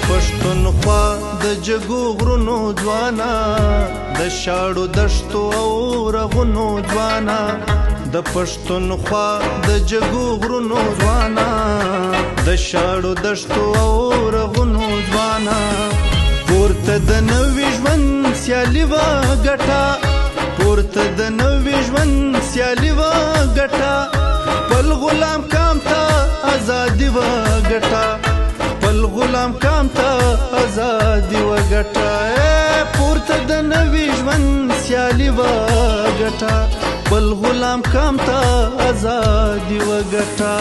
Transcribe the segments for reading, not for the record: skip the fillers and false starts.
پښتونخوا د جګو غرونو ځوانا، د شاړو دښتو او رغونو ځوانا، د پښتونخوا د جګو غرونو ځوانا، د شاړو دښتو او رغونو ځوانا، پورته د نوي ژوند سیالي وګټه، پورته د نوي ژوند سیالي وګټه، خپل غلام کام ته ازادي وګټه، خپل غلام کام ته ازادي وګټه، پورته د نوي ژوند سیالي وګټه، خپل غلام کام ته ازادي وګټه.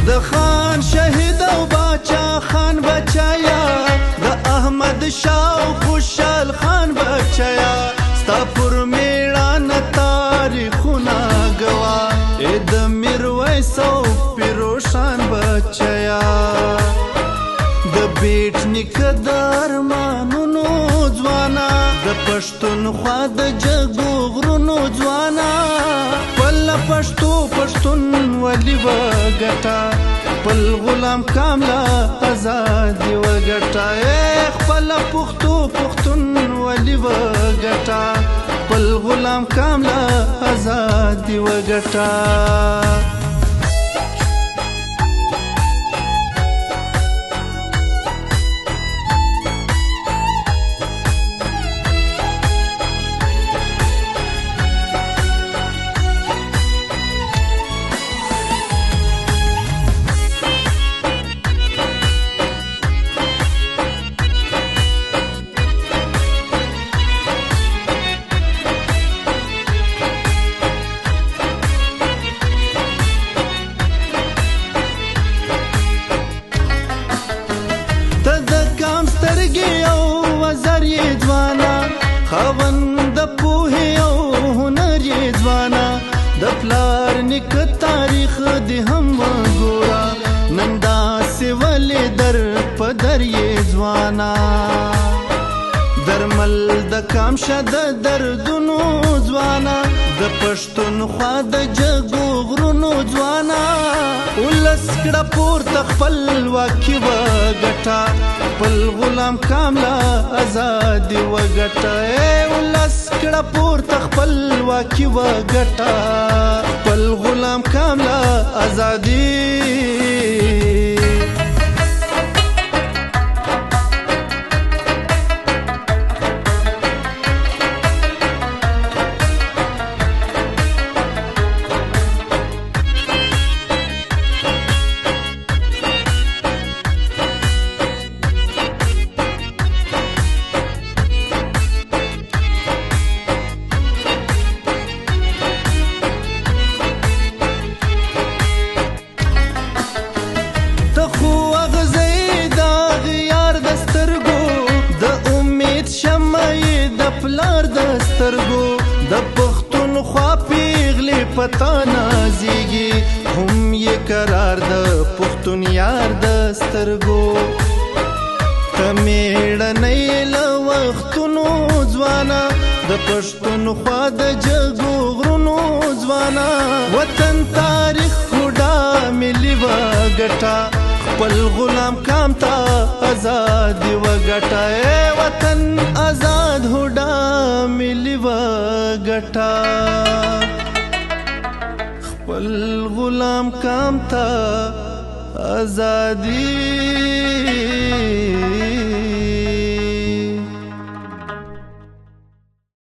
د خان شهید او باچا خان بچایا، د احمد شاه او خوشحال خان بچایا، ستا پر میړانه تاریخونه ګوا، ای د میرویس او پیروشان بچایا، د بیټ نیکه د ارمانونو ځوانا، د پښتونخوا د جګو غرونو ځوانا، خپل پښتو پښتون ولي وګټه، خپل غلام کام له ازادي وګټه، خپل پښتو پښتون ولي وګټه، خپل غلام کام له ازادي وګټه. خاوند د پوهې او هنر یې ځوانا، د پلار نیکه تاریخ دې هم وګوره، نن داسې ولې در په در یې ځوانا، درمل د کام شه د دردونو ځوانا، د پښتونخوا د جګو غرونو ځوانا، ولس کړه پورته خپلواکي وګټه، خپل غلام کام له ازادي وګټه، ولس کړه پورته خپلواکي وګټه، خپل غلام کام له ازادي. پلار د سترګو د پښتونخوا پیغلې پتا نازیږي، هم یې قرار د پښتون یار د سترګو، ته میړنۍ له وختونو ځوانه، د پښتونخوا د جګو غرونو ځوانه، وطن تاریخ هډا ملي وګټه، خپل غلام کام ته ازادي وګټه. اے وطن ازاد هډا ملي وګټه، خپل غلام کام ته ازادي